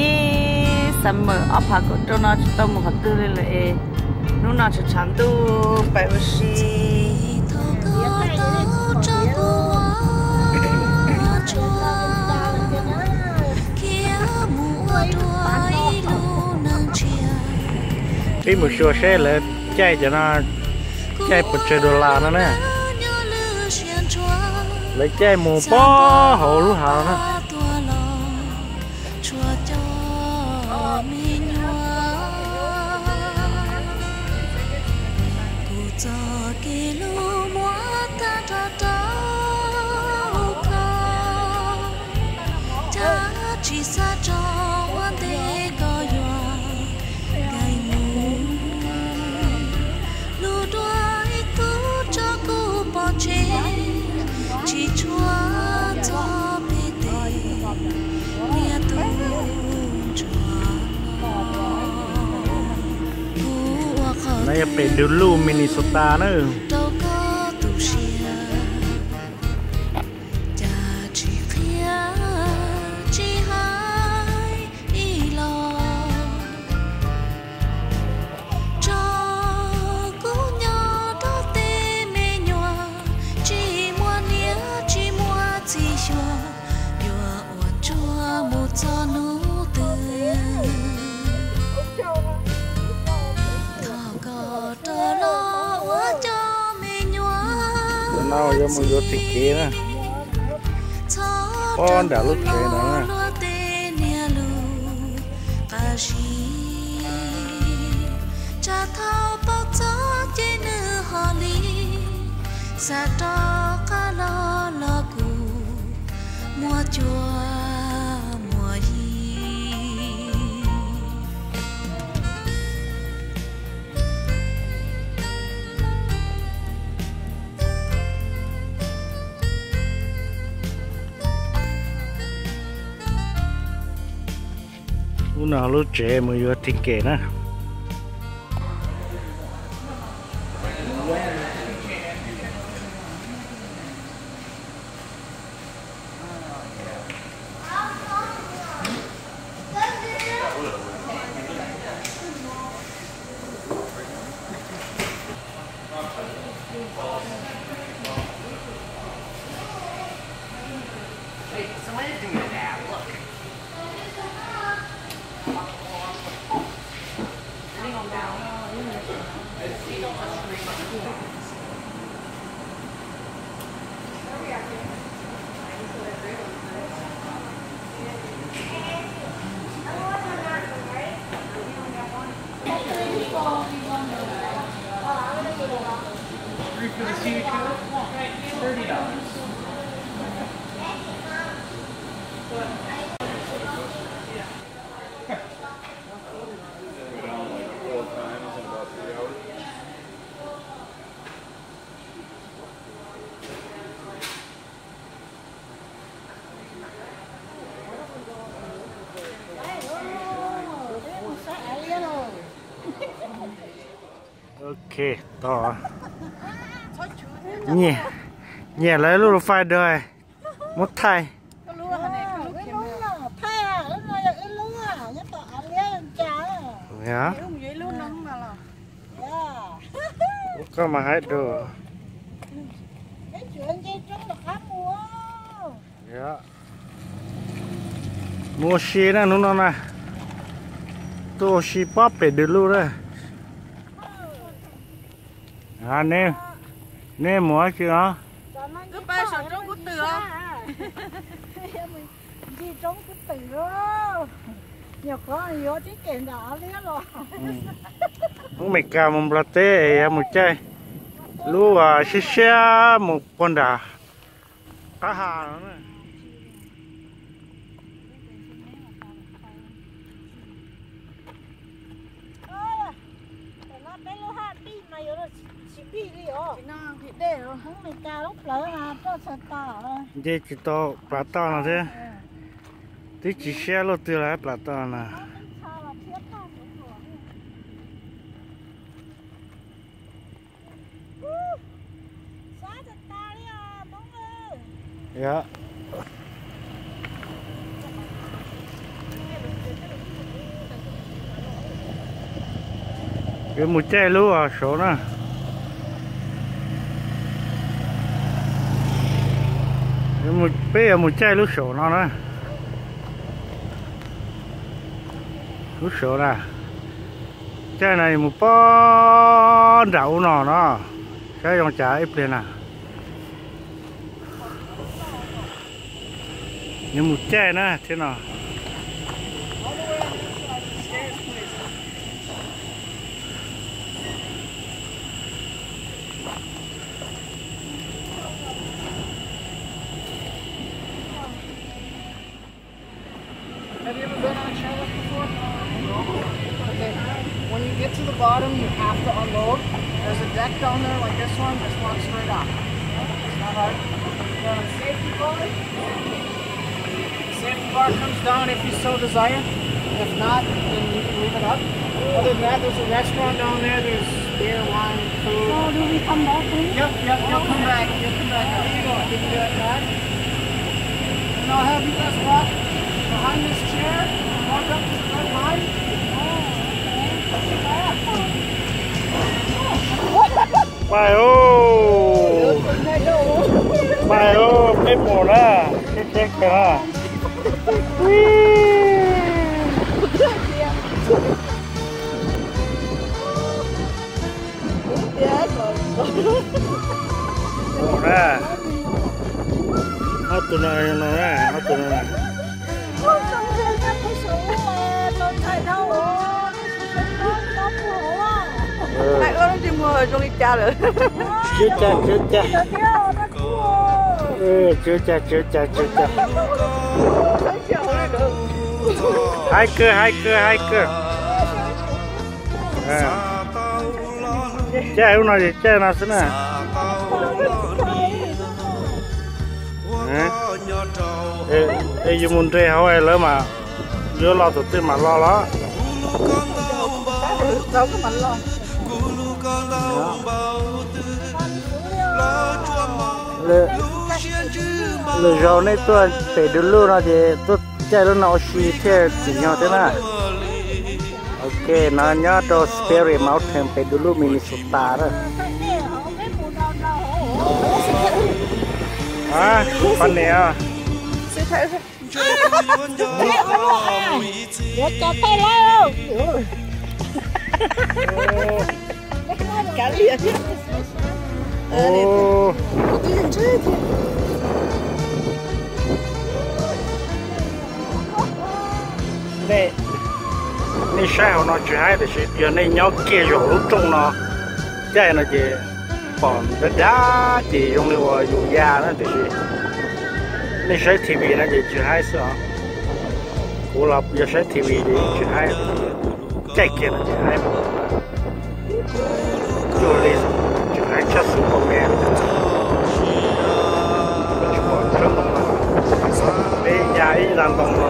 Ib summer ob phav kaum rau no tsis tau mus qhov twg li lawm es hnub no tshav tshav ntuj pais ua si. Peb mus xyuas seb lawv caij cov no caij puas tsawg dollar no na. Lawv caij mus puag hauv lub hav na. No yog pem Duluth, Minnesota na. Tus no yog mus yuav ticket na. Pob nram lub tsev no na. Ub no lub tsev mus yuav ticket na. Three for the senior tour, thirty dollars. Ok, to. Nyiam, nyiam lawv lub lus faij dua, muab thaij. Koj mas haib dua. Mus ua si na hnub no na. Tuaj ua si pob pem Duluth na. Nej mus dab tsi os? Ncig roob kwv twm lauj. Nyuam qhuav yuav tib kem nram av liab los. Lub Mes Kas mus Nplog teb es yog mus caij lub siab siab mus puag nram qab ha no na. Peb lub haj tij mas yuav tsis tij li os. Hmoob Mes Kas lub plawv mas roj txhais tos. Nce tsis tau plav toj no thiab. Twb tsis siab luaj twg los plav toj no. Sab tas tas li os, Hmoob Yog, yuav mus caij lub saum na. Peb yuav mus caij lub saum no na. Lub saum na. Caij no mus pob nram ub no no. Saib zoo cas ib pliag na. Yuav mus caij na thiab no. Have you ever been on a chairlift before? Okay. When you get to the bottom, you have to unload. There's a deck down there like this one. Just walk straight up. It's not hard. The safety bar. The safety bar comes down if you so desire. If not, then you can leave it up. Other than that, there's a restaurant down there. There's beer, wine, food. So do we come back, please? Yep, yep, you'll come back. You'll come back. Here you go. Give it a try. And I'll have you guys walk behind this chair and walk up to the red line. Pais os, pais os, peb mus na, seb seb kawg na. Mus na, ob tug no, no na, ob tug no na. Hais ua lub ntsej muag zoo li cas lawm? Tsw cas, tsw cas. Tsw cas, tsw cas, tsw cas. Haib kawg, haib kawg, haib kawg. Caij lub no ces caij no xwb na. Es yus mus nres hauv lawv mas yuav los tus twg mas los los. Lwm zaus nej tuaj pem du lug no ces tuaj caij lub no ua si thiaj tsim nyog thiab na. Ok, no nyob rau Sperry Mountain pem du lug Minnesota na. Poj niam. Yuav cov peb lawm. Nej saib hauv no tsis haib, tiam sis yog nej nyob kiag zaum lub rooj no caij no ces pom dav dav ces zoo li uas yus ya na, tiam sis nej saib T V no ces tsis haib xwb os. Kuv los yog saib T V ces tsis haib, caij kiag no ces haib. Cuag li tseem haib tshaj xwb pom me, tsis pom tsob ntoo no, peb ya ib nta ntoo no.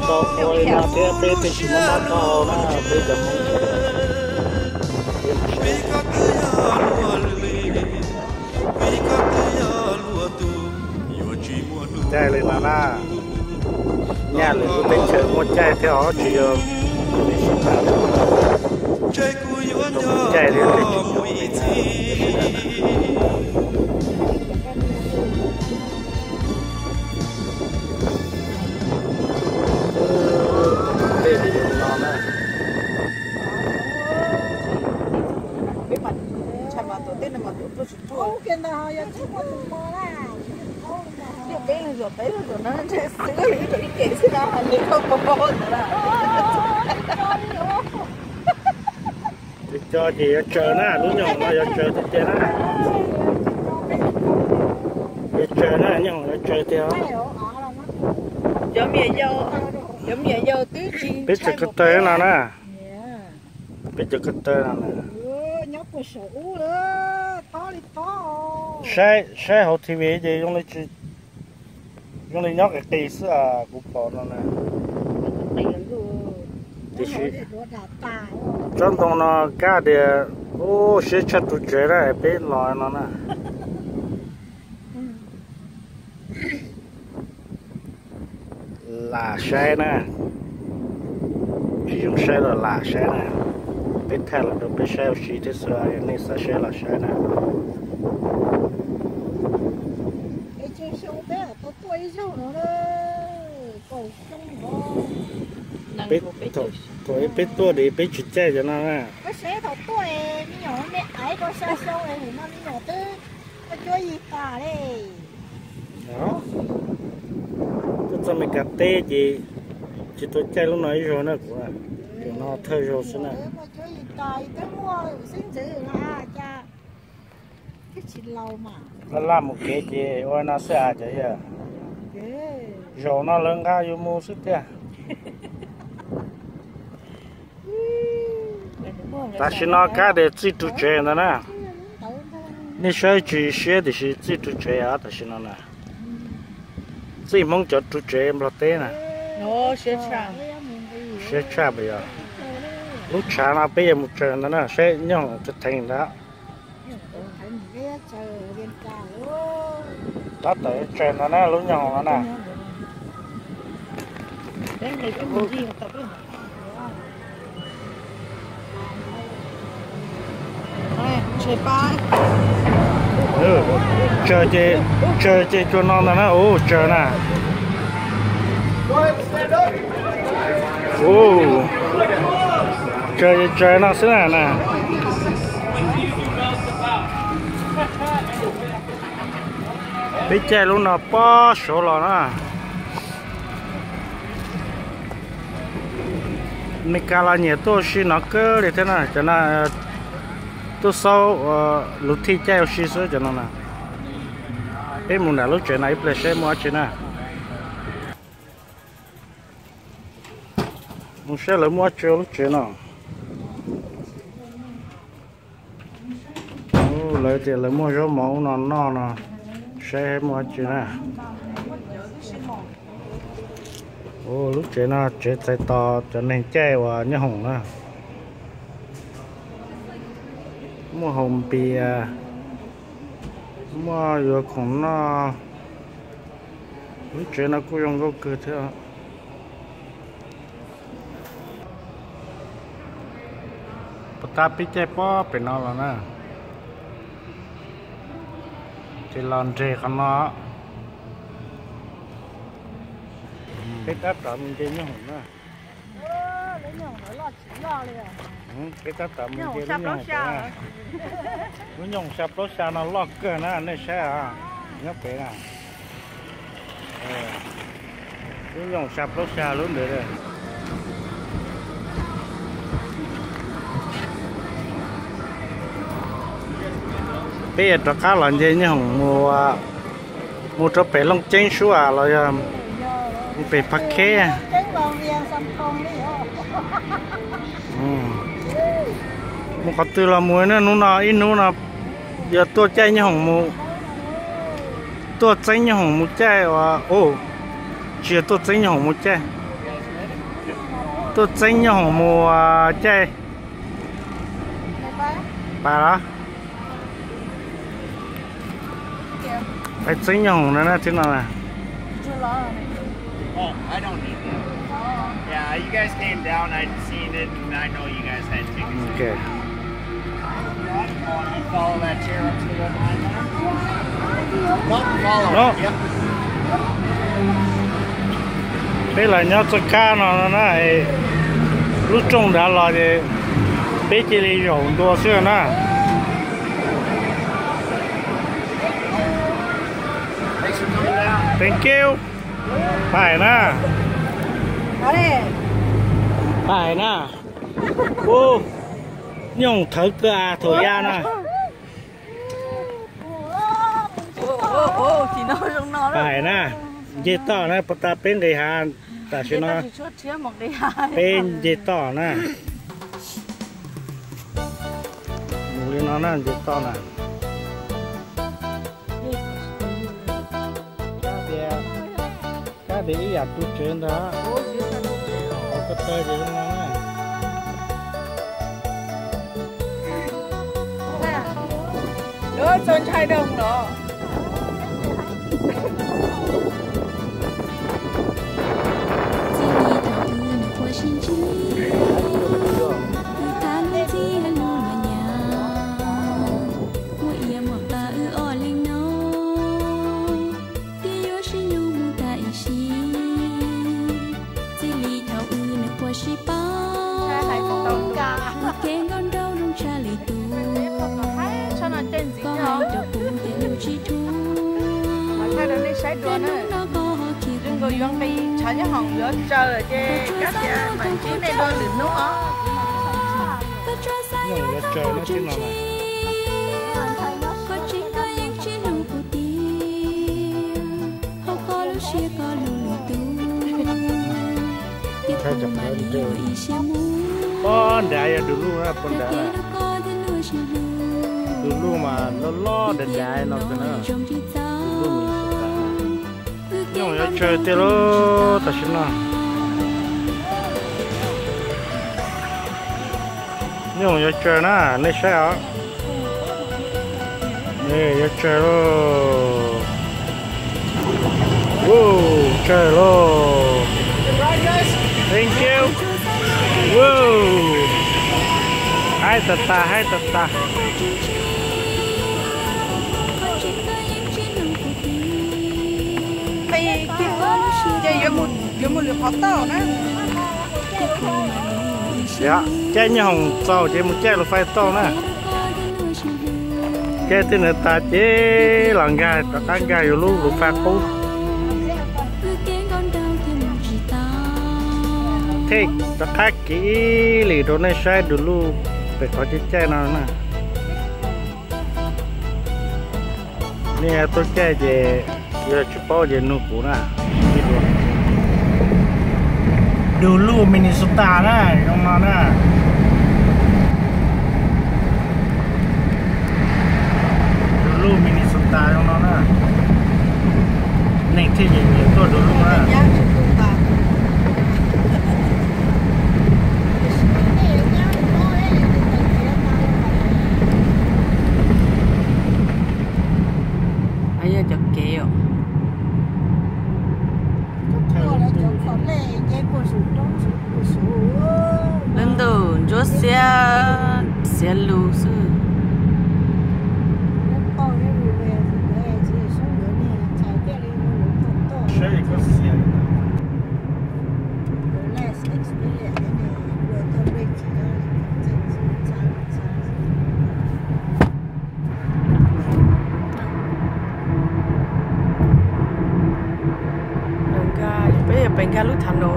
Tau ua li no thiab peb thiaj tsis muaj mob taub hau na, peb cov Hmoob. Caij li no na, nyaj lwm lub teb chaws muaj caij thiab os, tsis yog caij li teb chaws. Tej video no na. Tus co ces yuav tsaws na, lub nyuag no yuav tsaws tiag tiag na. Yuav tsaws na, nyuag yuav tsaws tiag. Peb cov ko taw no na. Peb cov ko taw no na. Nyob puag saum ub lawm, tob li tob. Saib, saib hauv T V ces zoo li nyob qis qis xwb kuv pom no na. Tiam sis tsob ntoo no kab tias, ub, siab tshaj tus tsev na, peb los no na. Lam saib na, tsis zoo saib los lam saib na. Peb thaij los rau peb saib ua si thiab xwb, yog nej xav saib los saib na. Peb, thaum peb tuaj ces peb tsis caij cov no na. Tuaj txog Meskas teb ces tsis tau caij lub no ib zaug na kuv, cov no thawj zaug xwb na. Laj laj mus kev ces ua no xwb as cov yawg. Zaum no lawv nqa yus mus xwb tiag. Tam sim no kab tias txij ru tsev ntawd na. Nej saib tsis siab tiam sis txij ru tsev os tam sim no na. Txij Hmoob cov ru tsev Nplog teb na. Siab tshaj puas yog? Lub tshav no peb yuav mus tsaws ntawd na, saib nyob hoom tsev theej ntawd. Tab tom tsaws ntawd na, lub nyoog no na. Tsaws ces, tsaws ces cua no ntag na, ub, tsaws na. Ub, tsaws ces tsaws no xwb na na. Peb caij lub no pob saud los na. Meskas los nyiam tuaj ua si no kawg li thiab na, cov no tuaj xaub luv thij caij ua si xwb cov no na. Peb mus nram lub tsev no ib pliag saib muaj dab tsi na. Mus saib lawv muaj dab tsi lub tsev no. Lawv tias lawv muaj zaub mov ub no noj no, saib muaj dab tsi na. Lub tsev no tsev txais tos cov neeg caij uas nyob hoom na. Muaj haus npias, muaj yuav khoom noj. Lub tsev no kuj zoo nkauj kawg thiab. Puas tab peb caij pob pem no los na, ces los nres qhov no. Peb tab tom mus nce nyob hoom na. Peb tab tom mus nce lub nyoog, lub nyoog xya plaub xya no loj kawg na nej saib os, nyob pem na. Lub nyoog xya plaub xya lub ntawd. Peb yuav rov qab los nce nyob hoom mus, mus rau pem Looj Ceeb sub los yog mus pem Phav Kheb. Mus qhov twg los mus na, hnub no ib hnub no yog tuaj caij nyob hoom mus, tuaj txeeb nyob hoom mus caij uas, tsis yog tuaj txeeb nyob hoom mus caij, tuaj txeeb nyob hoom mus caij. Pas los? Peb txeeb nyob hoom no na, tib no na. Peb los nyob txoj kab no na, lub rooj nrad los ces peb cia li zaum ntua xwb na. Thank you. Pais na. Pais na. Ub, nyooj thawv kawg as thaum ya na. Pais na. Nce toj na, puas tas peb nqis hav tam sim no. Peb nce toj na. Mus li no na, nce toj na. Ces ib yam tus tsev ntag. Hauv ko taw ces zoo no na. Lawv txaus ntshai rau los. Txij li thaum wb nyuam qhuav sib ntsib, wb thab lub txij lub los nyas, muaj iav muaj pas wb ob leeg no, thiaj yuav sib nug mus tag ib sim. Txij li thaum wb nyuam qhuav sib paub, wb kev nkauj nraug zoo tshaj lwm tus. Koj hais rau kuv tias nws tsis dhua, ces hnub no koj ho khiav qhov no. Tshav nyob hoom yuav tsaws ces kab tias mam ntsib nej dua lwm hnub os. Koj tsuas xav yuav txoj hau tseem tshiab, koj tseem koj yeej tsis hlub kuv tiag, hauv koj lub siab koj hlub lwm tus, tiam sis kuv mam li yuav ib siab mus. Pog nrad yog du lug na, pog nrad. Du lug mas loj loj dav dav no na. Nyob hoom yuav tsaws tiag lauj tam sim no. Nyob hoom yuav tsaws na, nej saib os. Yuav tsaws lauj. Wow, tsaws lauj. Thank you. Wow. Haib tas tas, haib tas tas. Ces yuav mus lwm qhov tau na. Caij nyob hoom txaus ces mus caij lus fais tau na. Caij tej ntawd tas ces los nkag rov qab nkag yus lub lus fais qub. Thiaj rov qab kev ib lim rau nej saib du lug pem qhov caij caij no na. Nej tuaj caij ces yog tsis paub ces nug kuv na. Du lug Minnesota na, zoo no na. Du lug Minnesota zoo no na. Neeg thiaj nyiam nyiam tuaj du lug na. Yog cov kev os. Lub ntuj ntsuab xiab, xiab lug xwb. Peb yog pem nkag lub thav no.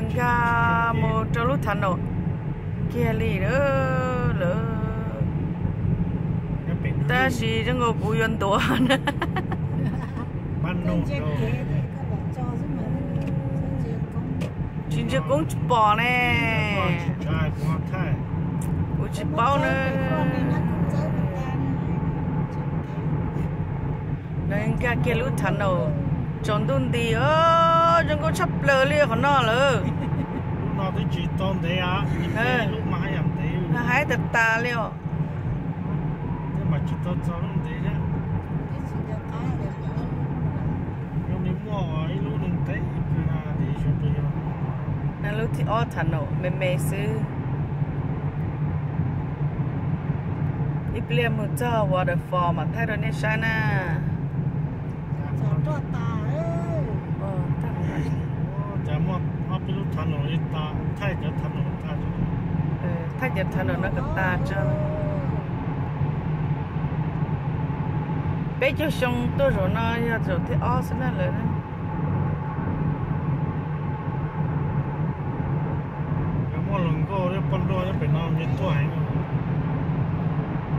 Nkag mus rau lub thav no kiag li lawm. Tab sis zoo nkaus kuv yuav ntuav na. Tsis ntsia koob tsis pom ne. Kuv tsis paub na. Nkag kiag lub thav no, tsaus ntuj nti, zoo nkauj tshaj plaws li qhov no lawm. Haib tas tas li os. Lub thib ob thav no me me xwb. Ib pliag mus txog waterfall mam thaij rau nej saib na. Thaij cov thav no kom tas tso. Peb caug xyoo tuaj zaum no yog zaum thib ob xwb na lawm.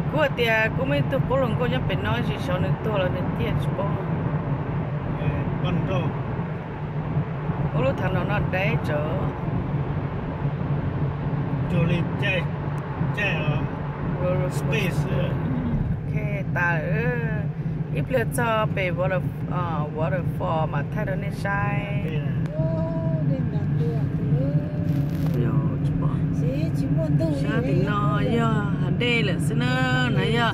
Kuv hais tias kuv muaj ib tug qub hluas nkauj nyob pem no, tsis xyov nws tuag los nws ciaj tsis paub. Ub, lub thav no no deb tsawv. Ua li caij, caij space. Ok, tas lawm. Ib pliag txog pem water, waterfall mas thaij rau nej saib. Sab tim no yog hav dej lawm xwb na, no yog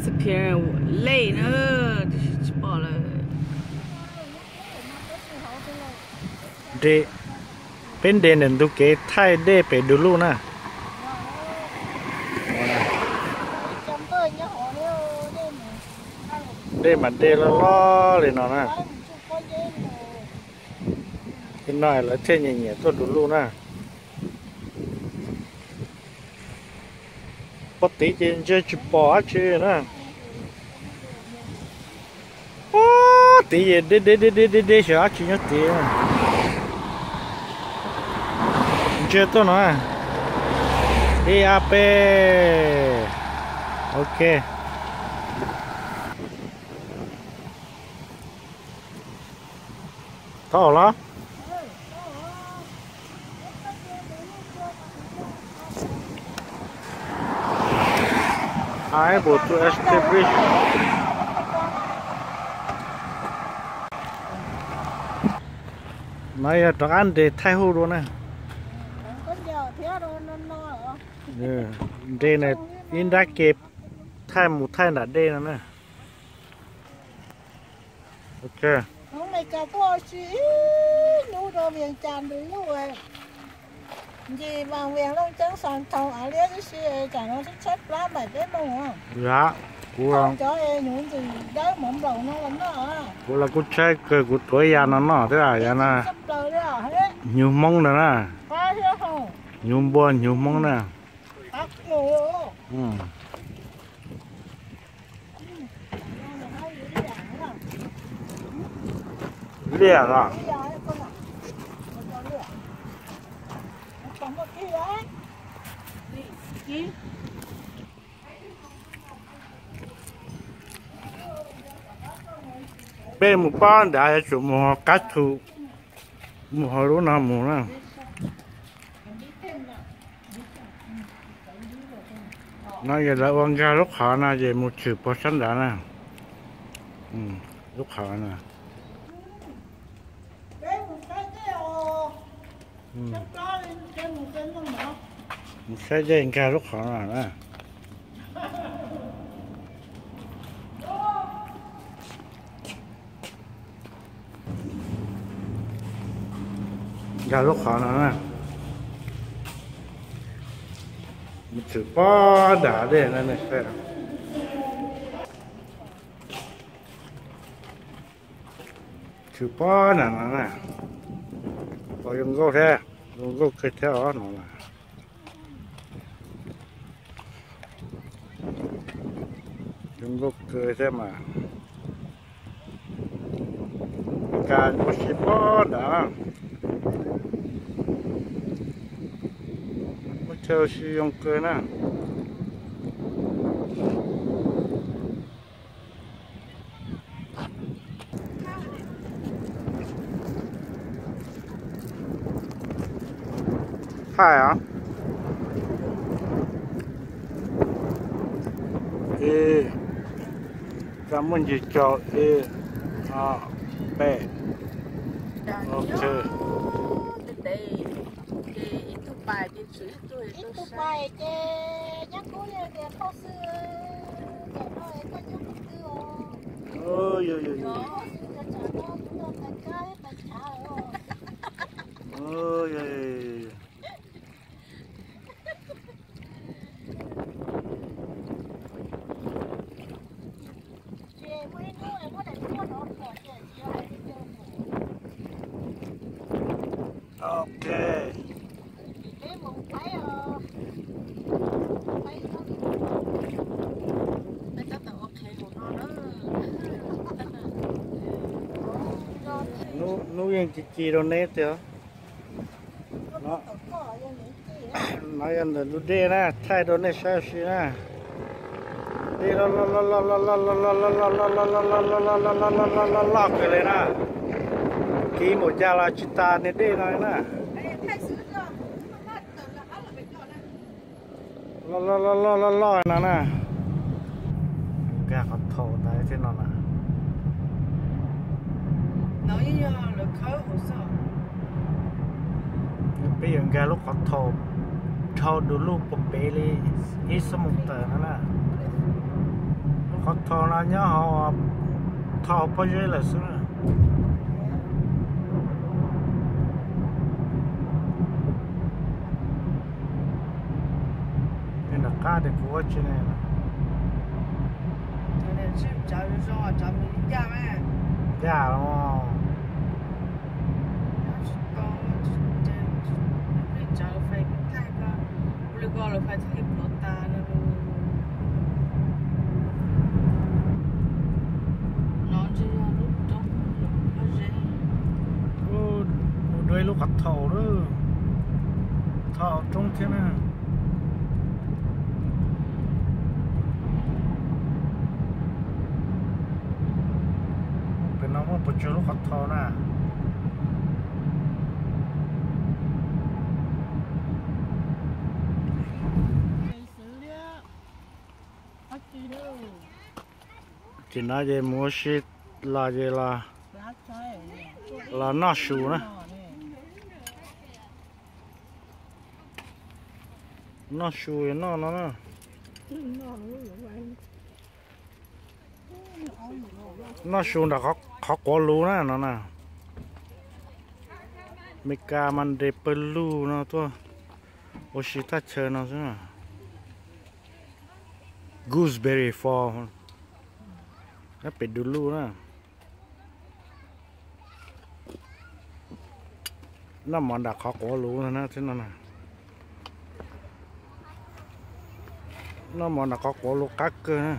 Superior Lake na, tiam sis tsis pom lawm. Nres, peb nres ntawm ntug kev thaij dej pem Duluj na. Dej mas dej loj loj li no na. Li no lawv thiaj nyiam nyiam tuaj Duluj na. Pog tid ces ntsia tsis pom dab tsi na. Pog tid ces deb deb deb deb deb deb xyov dab tsi nyob tid. Ntsia tuaj no. I A P. Ok. Thov los. Able to establish. No yog rov qab nres thaij huj dua na. Nres na, ib nrab ke thaij mus thaij nram dej no na. Ok. Hmoob Amelikas tuaj ua si ib hnub rau Vias Cas ntawd yog ncig Vas Vias Looj Ceeb Xos Thoo av liab tib si, tsam no tshaib plab npaim peb moos. Yam, kuv cov es hnyuv ntxim dawb mov nplaum no los noj. Kuv los kuj tshaib kawg, kuv tuav yam no noj thiab yam no. Hnyuv Hmoob ntawd na. Hnyuv npua hnyuv Hmoob na. Liaj los. Peb mus pab nrad yuav tsum mus qab thu, mus hauv lub no mus na. No yog lawv ua nkag lub qhov no ces mus tshwm pog sab nrad na. Lub qhov no. Mus saib dej nkag lub qhov no na. Nkag lub qhov no na. Mus tshwm pob nram dej no nej saib. Tshwm pob nram no na. Pom zoo nkauj thiab, zoo nkauj kawg thiab os no na. Zoo nkauj kawg thiab mas. Kas ua si pob nrad na. Muaj chaw ua si zoo kawg na. Thaij os. Ib, koj muaj ntsis caug ib, ob, peb. Ok. Ib tug pais ces nyob kub li tias koj xwb, koj nyob koj twg os. Yog, yog, yog. Koj xwb koj tsam no kuv tau tais kab tais chav os. Yog, yog, yog, yog. Ok. Hnub yeej ci ci rau neb tiag. No yog ntawm lub dej na, thaij rau nej saib si na. Dej loj loj loj loj loj loj loj loj loj loj loj loj loj loj loj loj kawg li na. Kev npaum cas los tsis tas niag dej no na. Loj loj loj loj loj no na. Nkag qhov thaum ntawd thiab no na. Peb yuav nkag lub qhov thaum dhau du lug puag pem li ib xuab moos tawm no na. Lub qhov thaum no nyob hauv, thaum pob zeb lawm xwb na. Nram qab tias kuv ua tsi ne. Ncaj los. Mus dua ib lub qhov thaum lawm, thaum roob thiab na. Pem no muaj pes tsawg lub qhov thaum na. Ces no ces mus ua si los ces los, los noj su na. Noj su noj no na. Noj su nram qhov quav luv na no na. Meskas mas nres pawg lug no tuaj ua si thaj chaw no xwb. Gooseberry Farm, pem du lug na. Noj mov nram qhov quav luv no na. Noj mov nram qhov quav luv qab kawg na.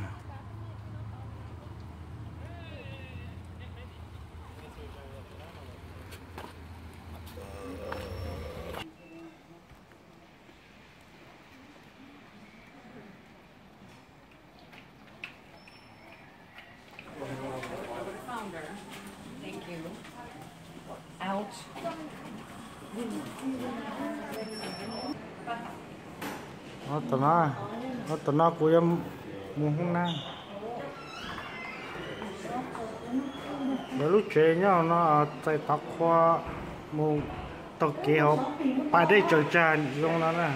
Tam no kuv yuav mus hoob nab. Lawv lub tsev nyob no txais tov qhua mus taug kev hauv pas dej tsaws tsag zoo no na.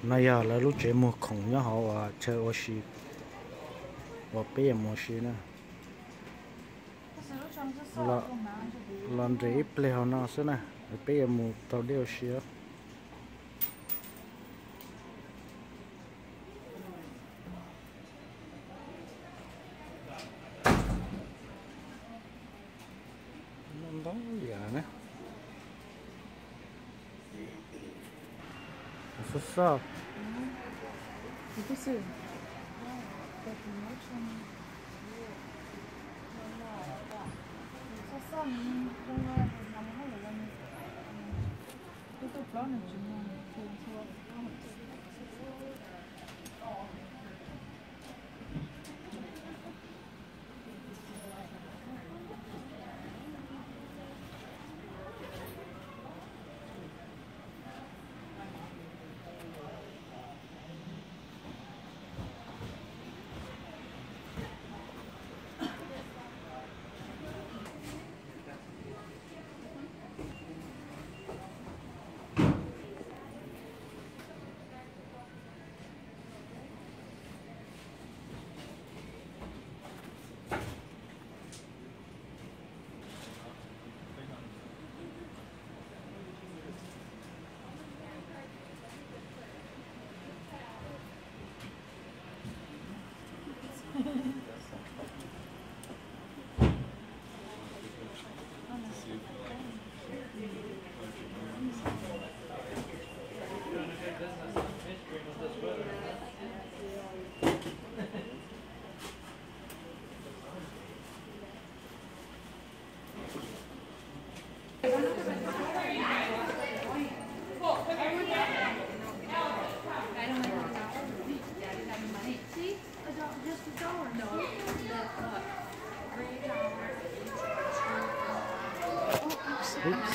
No yog lawv lub tsev muag khoom nyob hauv uas chaw ua si uas peb yuav mus ua si na. Los nres ib pliag hauv no xwb na, peb yuav mus taug dej ua si. Ntau yam na. Xoj xoj.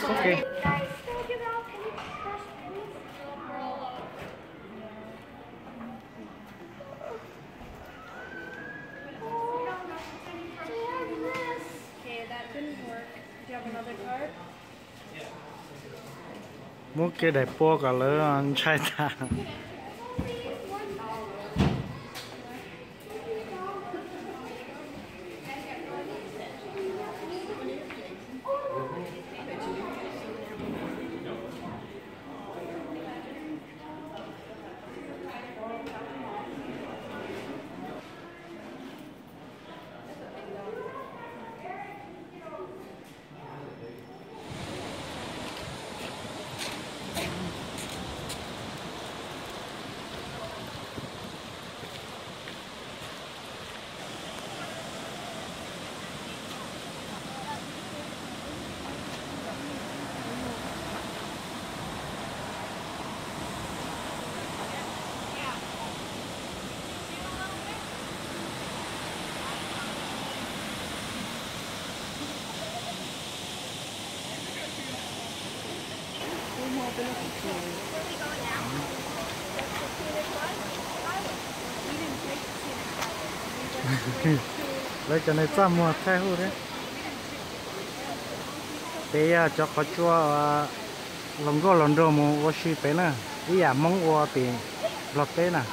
Ok. Muab kiag daim pua kom lawv ntshai tas. Lawv cov neeg txaj muag thaij huj thiab. Peb yog cov qhov tsua los nkauj los nraug mus ua si pem na, ib yam Hmoob ua tim Nplog teb na.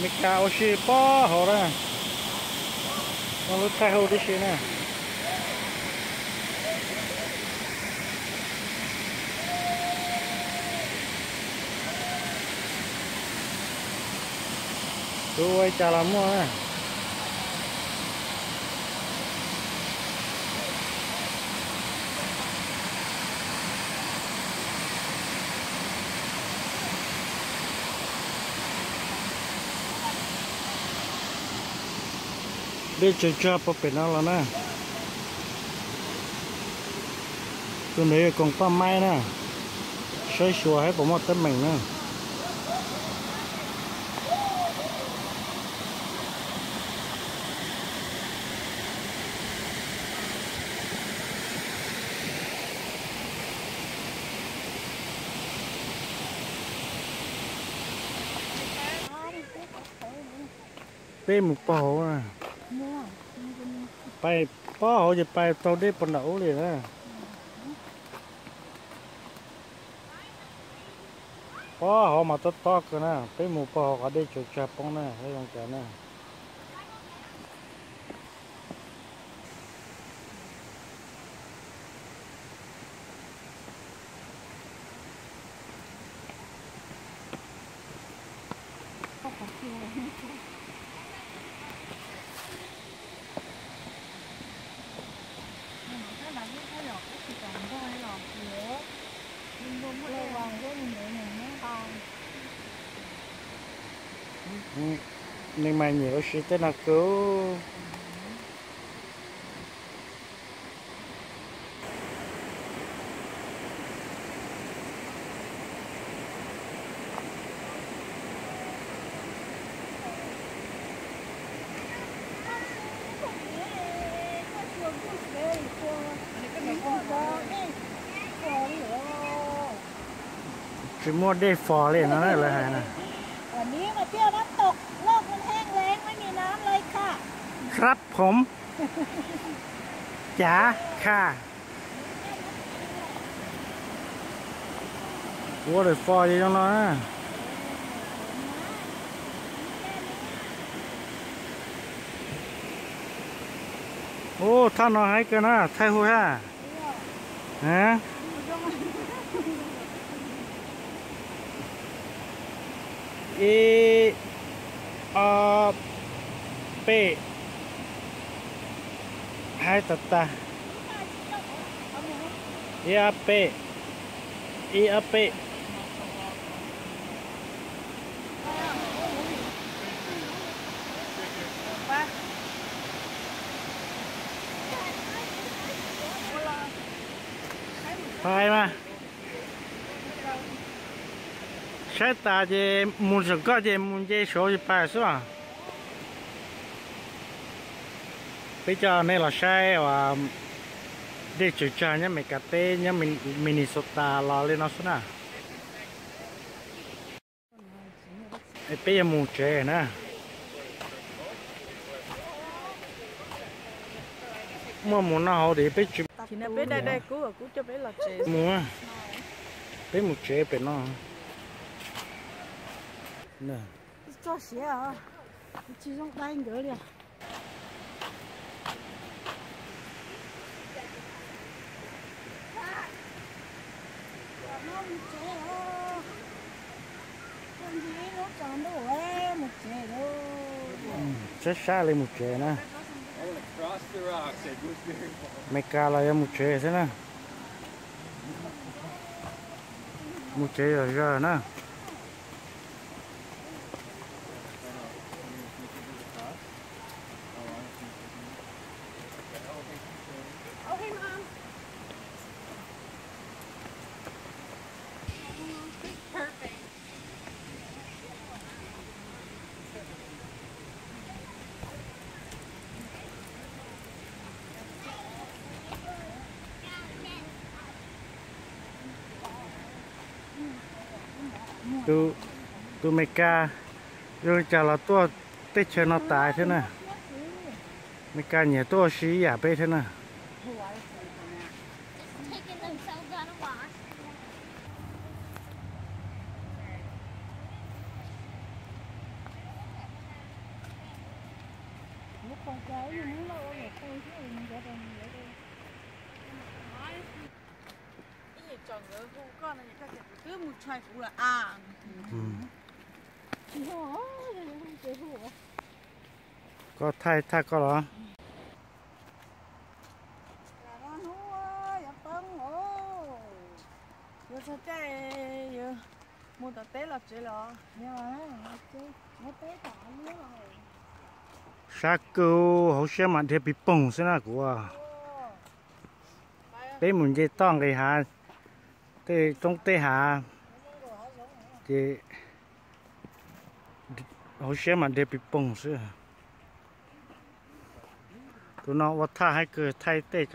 Meskas ua si pob hauv na, muaj lub thaij huj tib si na. Tus ua li cas los muaj na. Dej tsaws tsag puag pem no los na. Tus ntawd yog koom paj maib na, saib xyuas saib puas muaj teeb meem na. Peb mus pog hauv, pais pob hauv ces pais taug dej puag nram ub li na. Pob hauv mas tob tob kawg na, peb mus pog hauv qhov dej tsaws tsag poob na, zoo cas na. Neeg mas nyiam ua si tej no kawg. Tsis muaj dej fos li no lawv hais na. Rab phom cav kha. Waterfall zoo no na. Ub, thaj no haib kawg na, thaij hu ha. Ib, ob, peb. Haib tag tag. Ib ob peb, ib ob peb. Pais mas. Saib tas ces mus tseem koj ces mus nce saud pais xwb os. Peb coj nej los saib uas dej tsaws tsag nyob Meskas teb nyob Minnesota los li no xwb na. Peb yuav mus tsev na. Muaj mus noj hauv tias peb tsis mus, peb mus tsev pem no. Txog siav, tsis zoo dai nkawd li. Sab sab li mus tsev na. Meskas los yuav mus tsev xwb na. Mus tsev zog zog na. Tus Meskas zoo li cas los tuaj teb chaws no tas thiab na. Meskas nyiam tuaj ua si ib yam peb thiab na. Koj thaij thaj koj los. Yuav txog caij mus tom teb los tsev los. Sab kawg, hauv siab mas dhia pis poog xwb na kuv. Peb mus nce toj nqis hav, tej roob tej hav, ces hauv siab mas dhia pis poog xwb. Tus no ua thaj haib kawg, thaij tej.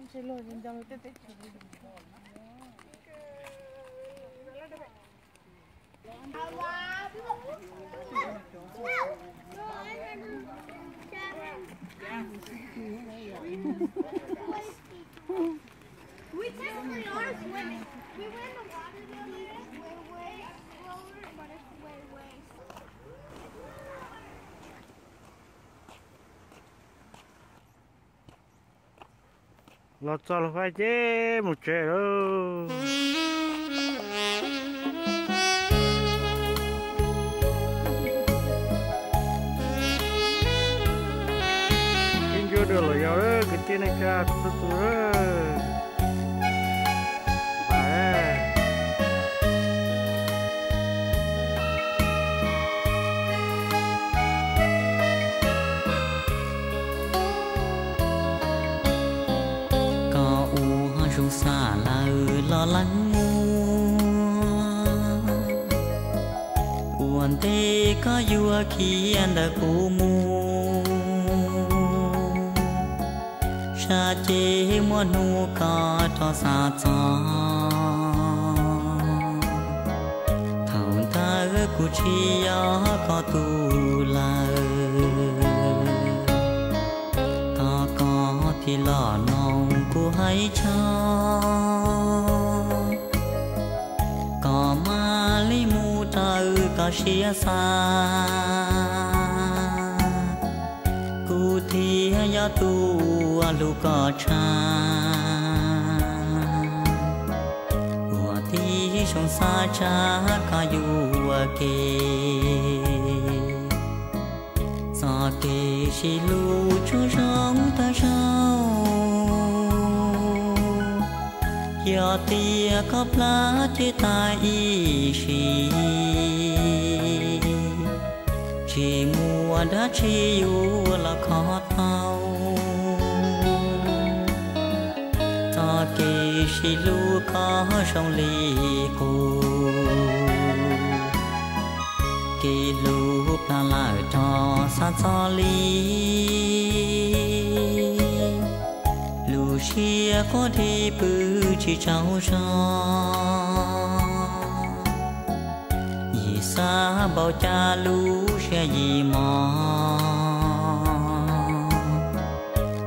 Ntshe luag nco tej teb chaws li. We technically are swimming. We were in the water the other day. It's way, way slower, but it's way, way slower. Los txog los fab ces mus tsev lawm. Ib ncuab dua los yog kwv tij neej tsa txhua tus lawm. cov leej muam, ua ntej koj yuav khiav ntawm kuv mus, sab ces muaj hnub koj rov xa txog. Thaum ntawd kuv tsis yog koj tus lawm, thov koj thiaj los mloog kuv hais tshaj. Koj mam li mus raws koj siab xav, kuv thiaj yog tus hlub koj tshaj. Ua tib zoo xav tshaj koj yuam kev, txoj kev sib hlub tsuas zoo tag zaug. Yog tias koj plab ces tas ib sim, tsis muaj dab tsi yuav los kho tau. Txoj kev sib hlub koj zoo li qub, kev hlub plab lawm rov xa txog li. Lub siab quaj dhi pw tsis tsaug zog, yim xav npaum cas lub siab yim mos,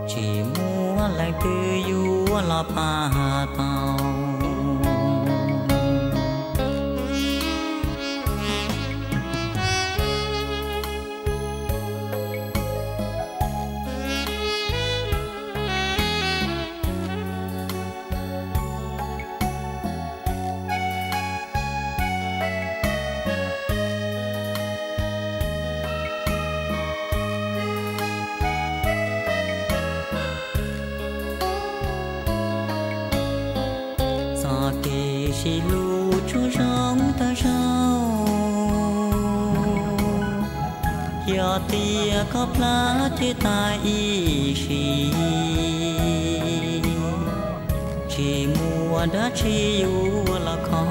tsis muaj leej twg yuav los pab tau. Txoj kev sib hlub tsuas zoo tag zaug. Yog tias koj plab ces tas ib sim, tsis muaj dab tsi yuav los kho